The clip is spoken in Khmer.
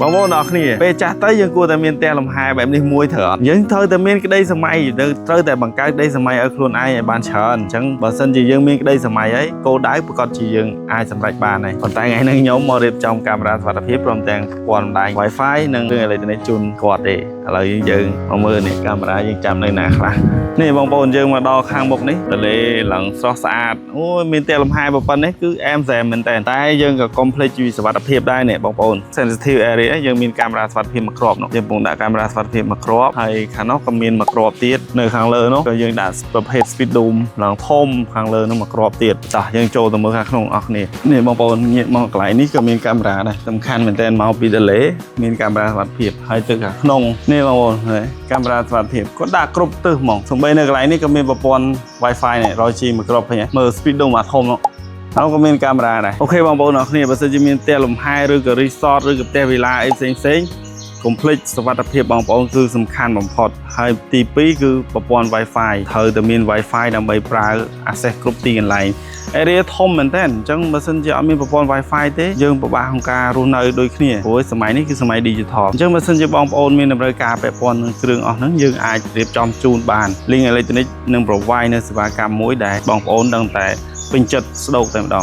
បងប្អូនអរគ្នាពេលចាស់ទៅយើងគួរតែមានផ្ទះលំហែបែបនេះមួយត្រូវអត់យើងត្រូវតែមានក្តីសម័យត្រូវតែបង្កើតក្តីសម័យឲ្យខ្លួនឯងឲ្យបានច្រើនអញ្ចឹងបើសិនជាយើងមានក្តីសម័យហើយគោលដៅប្រកាសជាយើងអាចសម្រេចបានហើយប៉ុន្តែថ្ងៃនេះខ្ញុំមករៀបចំកាមេរ៉ាសុវត្ថិភាពព្រមទាំងប្រព័ន្ធបណ្ដាញ Wi-Fi និងគ្រឿងអេឡិចត្រូនិកជូនគាត់ទេឥឡូវយើងមកមើលនេះកាមេរ៉ាយើងចាំនៅណាខ្លះនេះបងប្អូនយើងមកដល់ខាងមុខនេះទលេឡើងស្រស់ស្អាតអូយមានផ្ទះលំហែប៉ុណ្ណេះគឺអែមសែមមែនតើតែយើងក៏កុំភ្លេចពីសុវត្ថិភាពដែរនេះបងប្អូន sensitive area យើងមានកាមេរ៉ាសុវត្ថិភាពមួយគ្រាប់នោះយើងកំពុងដាក់កាមេរ៉ាសុវត្ថិភាពមួយគ្រាប់ហើយខាងនោះក៏មានមួយគ្រាប់ទៀតនៅខាងលើនោះក៏យើងដាក់ប្រភេទ speed dome ឡើងធំខាងលើនោះមួយគ្រាប់ទៀតតោះយើងចូលទៅមើលខាងក្នុងអស់គ្នានេះបងប្អូនងាកមកកន្លែងនេះក៏មានកាមេរ៉ាដែរសំខាន់មែនតើមកពីទលេមានកាមេរ៉ាសុវត្ថិភាពហើយទៅខាងក្នុងនេះបងប្អូនឃើញកាមេរ៉ាសុវត្ថិភាពគាត់ដាក់គ្រប់ទិសហ្មងសំបីនៅកន្លែងនេះក៏មានប្រព័ន្ធ Wi-Fi នេះ 100G មួយគ្រាប់ឃើញទេមើល speed dome អាធំនោះហើយក៏មានកាមេរ៉ាដែរ OK បងប្អូនអរគ្នាបើសិនជាមានផ្ទះលំហែឬក៏ resort ឬក៏ផ្ទះវិឡាអីផ្សេងផ្សេងកុំភ្លេចសុវត្ថិភាពបងប្អូនគឺសំខាន់បំផុតហើយទី2គឺប្រព័ន្ធ Wi-Fi ត្រូវតែមាន Wi-Fi ដើម្បីប្រើ access គ្រប់ទីកន្លែង area ធំមែនតើអញ្ចឹងបើសិនជាអត់មានប្រព័ន្ធ Wi-Fi ទេយើងពិបាកក្នុងការរស់នៅដូចគ្នាព្រោះសម័យនេះគឺសម័យ digital អញ្ចឹងបើសិនជាបងប្អូនមានតម្រូវការពាក់ព័ន្ធនឹងគ្រឿងអស់ហ្នឹងយើងអាចរៀបចំជូនបាន Link Electronic នឹង provide នៅសេវាកម្មមួយដែលបងប្អូនដឹងតែពេញចិត្តស្ដោកតែម្ដង។